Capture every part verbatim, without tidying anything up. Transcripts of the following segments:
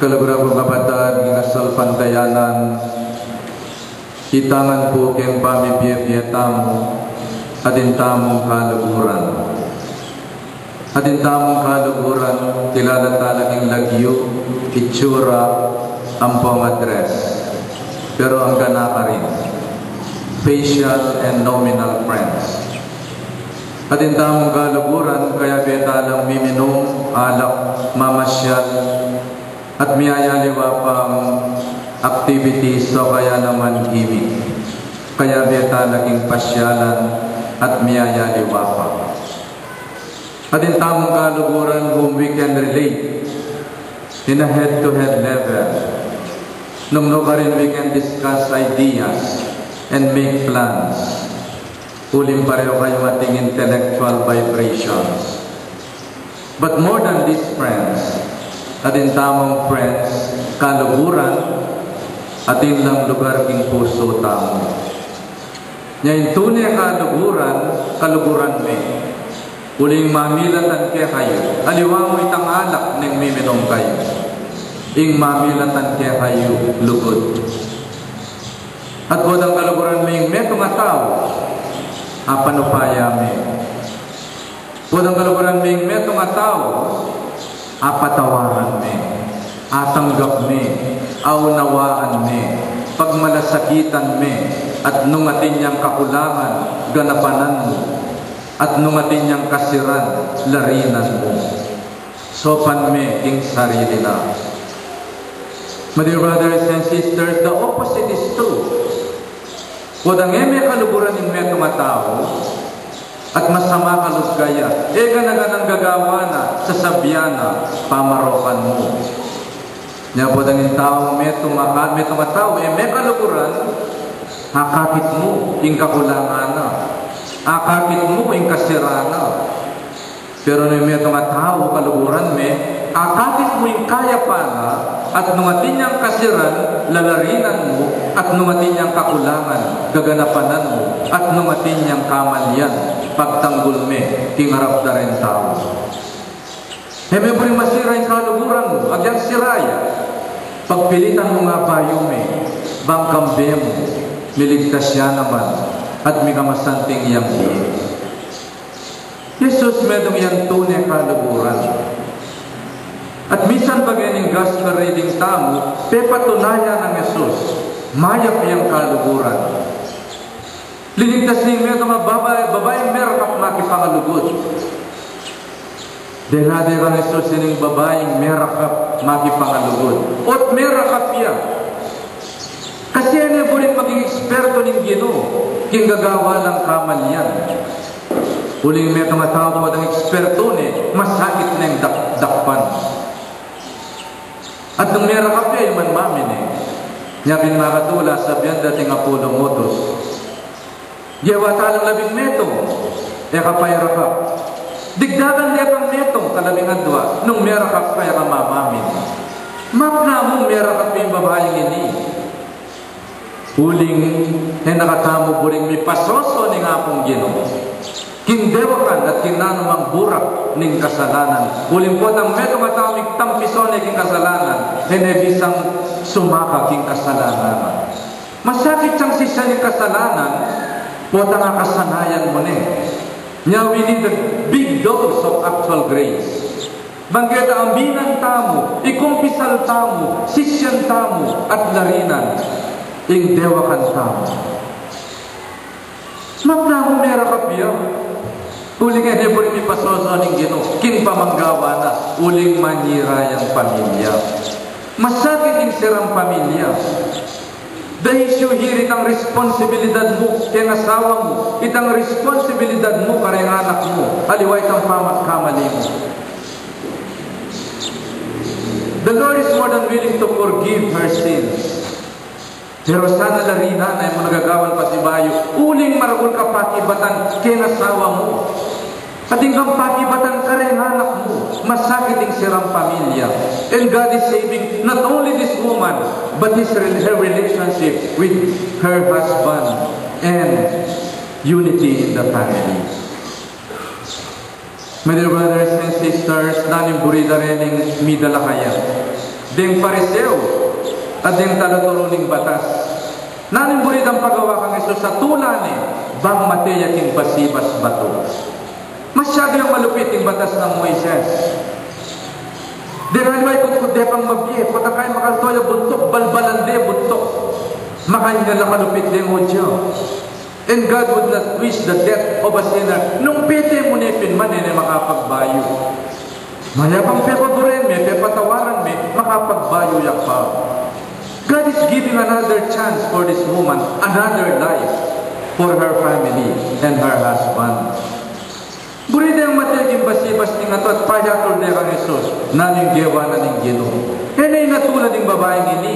Kalugura kung kapatad, king kasalpantayanan, itangan pu king pamibie-bie tamu, atin tamung kaluguran. Atin tamung kaluguran, kilala tala king lagyu, itsura, ampong address. Pero anggang na karin, facial and nominal friends. Atin tamung kaluguran, kayabe talang miminum, alak, mamasyal, at miyayaliwa pang activities o kaya naman gimmick. Kayabe tala king pasyalan at miyayaliwa pa. Atin tamung kaluguran whom we can relate in a head-to-head level. Nung nukarin we can discuss ideas and make plans. Uling pareho kayung ating intellectual vibrations. But more than these friends, atin tamung friends, kaluguran, atin lang lugar king pusu tamu. Nya ing tune kaluguran, kaluguran me. Uling mamilatan kekayu, aliwa mu itang alak neng miminum kayu. Ing mamilatan kekayu, lugud. At potang kaluguran me ing metung a tau, apanupaya me. Potang kaluguran me ing metung a tau, apatawaran me, atanggap me, aunawaan me, pagmalasakitan me, at nung atin yang kakulangan, ganapanan mu, at nung atin yang kasiran, larinan mu. Saupan me king sarili na. My dear brothers and sisters, the opposite is true. Potang e me kaluguran ing metung a tau, at masama ka lub kaya, e gana-ganang gagawa na, sasabian na, pamarokan mu. Nya potang ing tau, metung a ka-, metung a tau, e me kaluguran, akakit mu ing kakulangan na, akakit mu ing kasiran na. Pero nung metung a tau, kaluguran me, akakit mu ing kayapan na, at nung atin yang kasiran, lalarinan mu, at nung atin yang kakulangan, gaganapanan mu, at nung atin yang kamalian, pagtanggul me king arap da ring tau. E me buring masira ing kaluguran mu, agyang sira ya, pagpilitan mu nga bayu me, bang kambe mu, miligtas ya naman, at mikamasanting yang bie. Jesus, metung yang tune kaluguran. At misan pa gening gospel reading tamu, pepatunayan nang Jesus, mayap yang kaluguran. Liligtas ne ing metung a babai, babaing merakap makipangalugud. Dena de kang Jesus ining babaing merakap makipangalugud. Ot merakap ya. Kasi e ne buring maging eksperto ning Ginu king gagawa nang kamalian. Uling metung a tau potang eksperto ne, masakit neng dak-, dakpan. At nung merakap ya, e man mamine. Nya pin makatula, sabian da ating apulung utus, gewa talang labing metung, e ka pa irakap. Digdagan de pang metung, kalabing adua, nung merakap ka, e ka mamamin. Mapna mung merakap ing babaing ini. Uling e na katamu buring mipasoso ning Apung Ginu king dewakan at king nanumang burak ning kasalanan. Uling potang metung a tau migtampiso ne king kasalanan, e ne bisang sumaka king kasalanan. Masakit yang sisian ing kasalanan, potang akasanayan mu ne. Nya we need a big dose of actual grace. Bang keta aminan tamu, ikumpisal tamu, sisian tamu, at larinan ing dewakan tamu. Mapna mu merakap ya. Uling e ne buring mipasoso ning Ginu king pamanggawa na, uling manira yang pamilya. Masakit ing sirang pamilya. The issue here, itang responsibilidad mu keng asawa mu, itang responsibilidad mu kareng anak mu, aliwa itang pamagkamali mu. The Lord is more than willing to forgive her sins. Pero sana larinan na, e mu na gagawan pasibayu, uling maragul ka pakibatan keng asawa mu. Atin kang pakibatan kareng anak mu, masakit ing sirang pamilya. And God is saving not only this woman, but his, her relationship with her husband and unity in the family. My dear brothers and sisters, nanu ing buri da rening midala kaya? Deng Pariseo at deng talaturu ning batas, nanu ing buri dang pagawa kang Jesus? Atulan ne bang mate ya king basibas batu. Masyadu yang malupit ing batas nang Moises. Deng aliwa, ikut-kut de pang mabie, pota kaya makalto ya buntuk, balbalan de buntuk. Makanyan la kalupit deng Hudyo. And God would not wish the death of a sinner. Nung pete mu ne pin man, e ne makapagbayu. Mayap pang pepaburen me, pepatawaran me, makapagbayu ya pa. God is giving another chance for this woman, another life for her family and her husband. Buri deng mate king basibas ning ato at payatul de kang Jesus. Nanu ing gewa na ning Ginu? E ne inatulan ing babaing ini.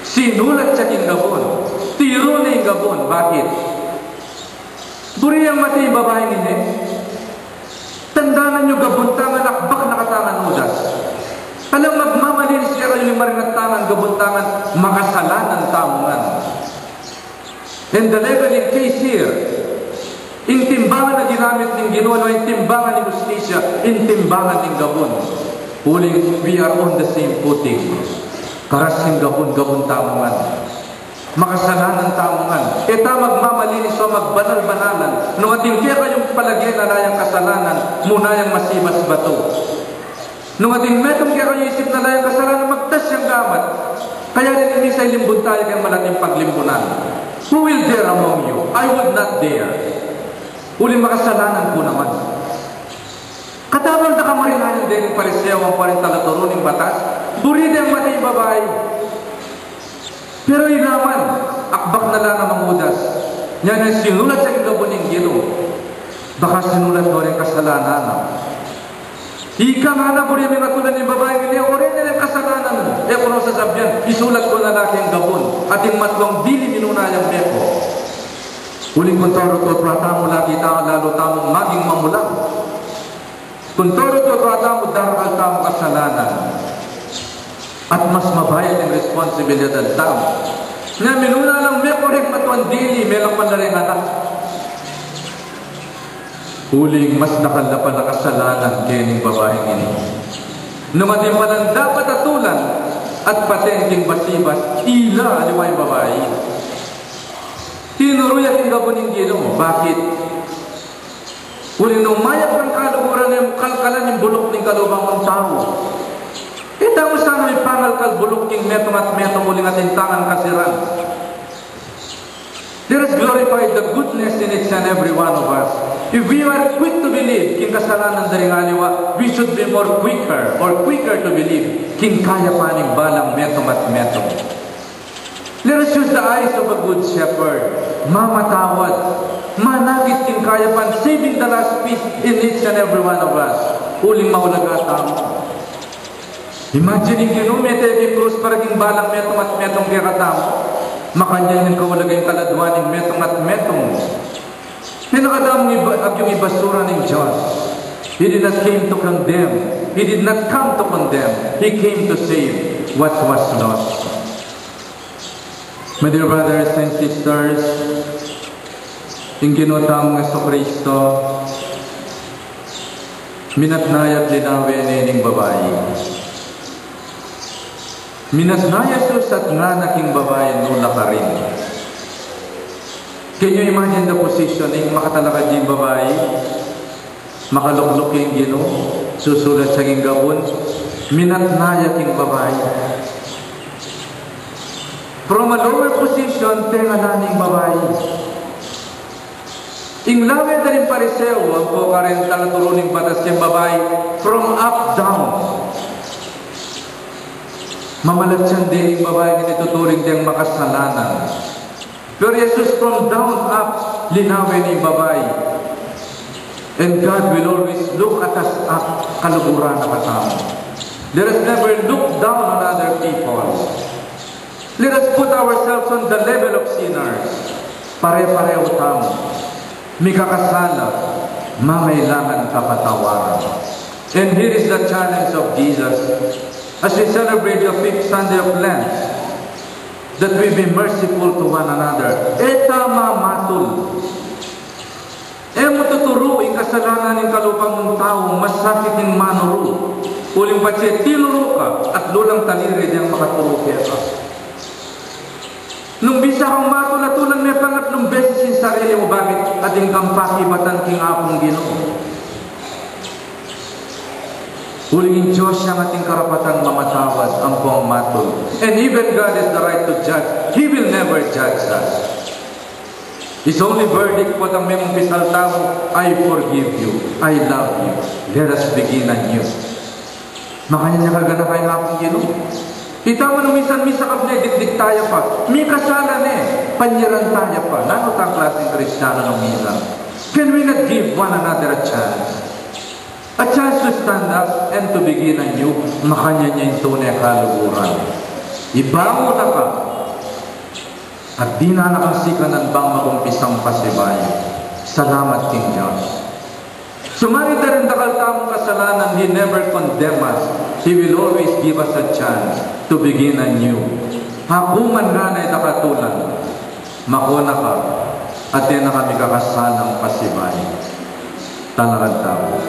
Sinulat ya king gabun. Tiru ne ing gabun. Bakit? Buri yang mate ing babaing ini. Tandanan yu, gabun tangan, akbak na katang Judas. Alang magmamalinis kekayu ning maringat tangan, gabun tangan, makasalanan tamu ngan. And the leveling case here, ing timbangan a ginamit ning Ginu, ing timbangan ning hustisya, ing timbangan ning gabun. Uling we are on the same footing. Karas king gabun, gabun tamu ngan. Makasalanan tamu ngan. E ta magmamalinis o magbanal-banalan nung atin kekayung palage na la yang kasalanan, mu na yang masibas batu. Nung atin metung kekayu isip na la yang kasalanan, magtas yang gamat. Kaya rin, minsan ilimbun tayu keng malating paglimbunan. Who will dare among you? I would not dare. Uling makasalanan ku naman. Katabang da kamarin-arin deng Pariseo ampong talaturu ning batas, buri deng mate ing babai. Pero ila man, akbak na la namang Judas. Nya ne sinulat ya king gabun ning Ginu. Baka sinulat no ring kasalanan na. Ika ngana, buri ming atulan ing babaing ini, o rin ning kasalanan mu. E ku no sasabyan, isulat ku na la king gabun. Atin matwang dili minuna yang meko. Uling kuntoru tutu, atin mu la kita, lalu tamung maging mamulang. Kuntoru tutu, atin mu darakal tamung kasalanan. At mas mabayat ing responsibilidad tamu. Nya minuna lang meko ring matwang dili, melang pa la ring anak. Uling mas dakal la pala kasalanan keni ning babaing ini. Nung atin palang dapat atulan at paten king basibas, ila aliwa ing babai. Tinuru ya king gabun ning Ginu. Bakit? Uling nung mayap nang kaluguran, e mu kalkalan ing buluk ning kalubang mung tau. E tamu sana mipangalkal buluk king metung at metung uling atin tangan kasiran. Let us glorify the goodness in each and every one of us. If we are quick to believe king kasalanan da ring aliwa, we should be more quicker or quicker to believe king kayapan ning balang metung at metung. Let us use the eyes of a good shepherd. Mamatawad, manakit king kayapan, saving the last piece in each and every one of us. Uling maulaga tamu. Imagine ing Ginu mete king krus para king balang metung at metung kekatamu. Makanyan ing kaulaga ing kaladua ning metung at metung. Pinakadamung iba, agyung ibasura ning Dios. He did not came to condemn. He did not come to condemn. He came to save what was lost. My dear brothers and sisters, ing Ginu tamung Jesucristo, minatna ya at linawe ne ning babai. Minatna ya Jesus at ngana king babai, nu la karin. Can you imagine the positioning? Makatalakad ya ing babai, makalukluk ya ing Ginu, susulat ya king gabun, minatna ya king babai. From a lower position, tenganan ne ing babai. Ing lawe da ring Pariseo ampong karing talaturu ning batas king babai, from up down. Mamalatsan de ing babai, ini tuturing deng makasalanan. Pero Jesus, from down up, linawe ne ing babai. And God will always look at us up, kaluguran na katamu. Let us never look down on other people. Let us put ourselves on the level of sinners. Pare-pareho tamu mikakasala, mangailangan kapatawaran. And here is the challenge of Jesus as we celebrate the fifth Sunday of Lent, that we be merciful to one another. E ta mamatul. E mu tuturu ing kasalanan ning kalupang mung tau, masakit ing manuru. Uling patse, tinuru ka at lulang taliri deng makaturu keka. Nung bisa kang matul-atulan me pangatlung beses ing sarili mu, bakit? Atin kang pakibatan king Apung Ginu. Uling ing Dios yang atin karapatan mamatawad ampong matul. And even God has the right to judge. He will never judge us. His only verdict potang mengumpisal tamu, "I forgive you. I love you. Let us begin anew." Makanyan ya kaganakan ing Apung Ginu. Ita mu nung minsan misakap ne, dikdik taya pa. Mikasalan ne, panyaran taya pa. Nanu tang klaseng Kristiyanu nung minsan? Can we not give one another a chance? A chance to stand up and to begin anew. Makanyan ya ing tune kaluguran. Ibangun na ka. At dinan na kang sikanan bang magumpisang pasibayu. Salamat king Dios. Sumarit da ring dakal tamung kasalanan, He never condemn us. He will always give us a chance to begin anew. Aku man ngana, e da katulan, makona ka, at e na ka mikakasanang pasibayu. Talakad tamu.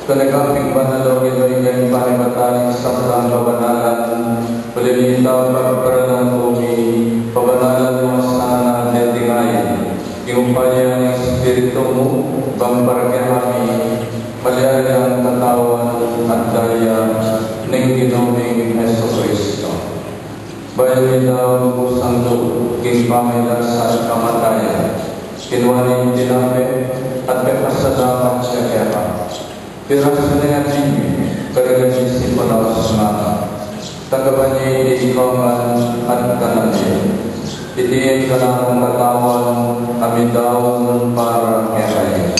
Talakad king banal, o Ginu, ing pamimataling sablang kabanalan, uli nita pagparalan ku mi, pabanalan mu sana deti ngeni king upaya ning Espiritu mu, bang para kekami malyari lang katawan at daya ning Ginu ming Jesucristo. Bayu mi daun kusang lub king pamagkasakit at kamatayan, kinua ne ing tinape at pepasalamat ya keka. Pirasu ne at ini, karing disipulo, ngana, tanggapan ye iti ikayu ngan at kanan ye. Iti ing kanakung katawan, a midaun para kekayu.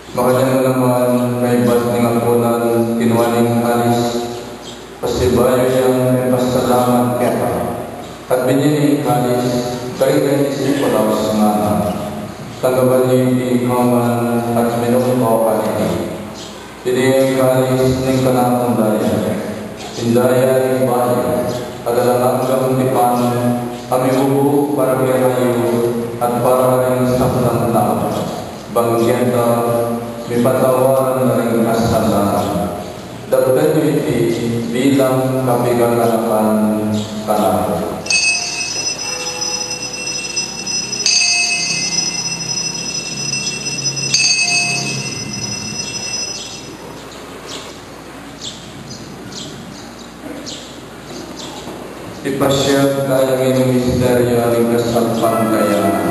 Makanyan mu naman, kaybat ning apunan, kinua ne ing kalis, pasibayu yang mipasalamat keka, at binye ne ing kalis karing disipulo, ngana, tanggapan ye iti ikayu ngan at minum kayu kaniti. Iti ing kalis ning kanakung daya, ing daya ning bayu at alang anggang tipan, a mibubu para kekayu at para karing sablang tau, bang keta mipatawaran la ring kasalanan. Daptan yu iti bilang kapigaganakan kanaku. Ipasiag taya ing misteryu ning kasalpantayanan.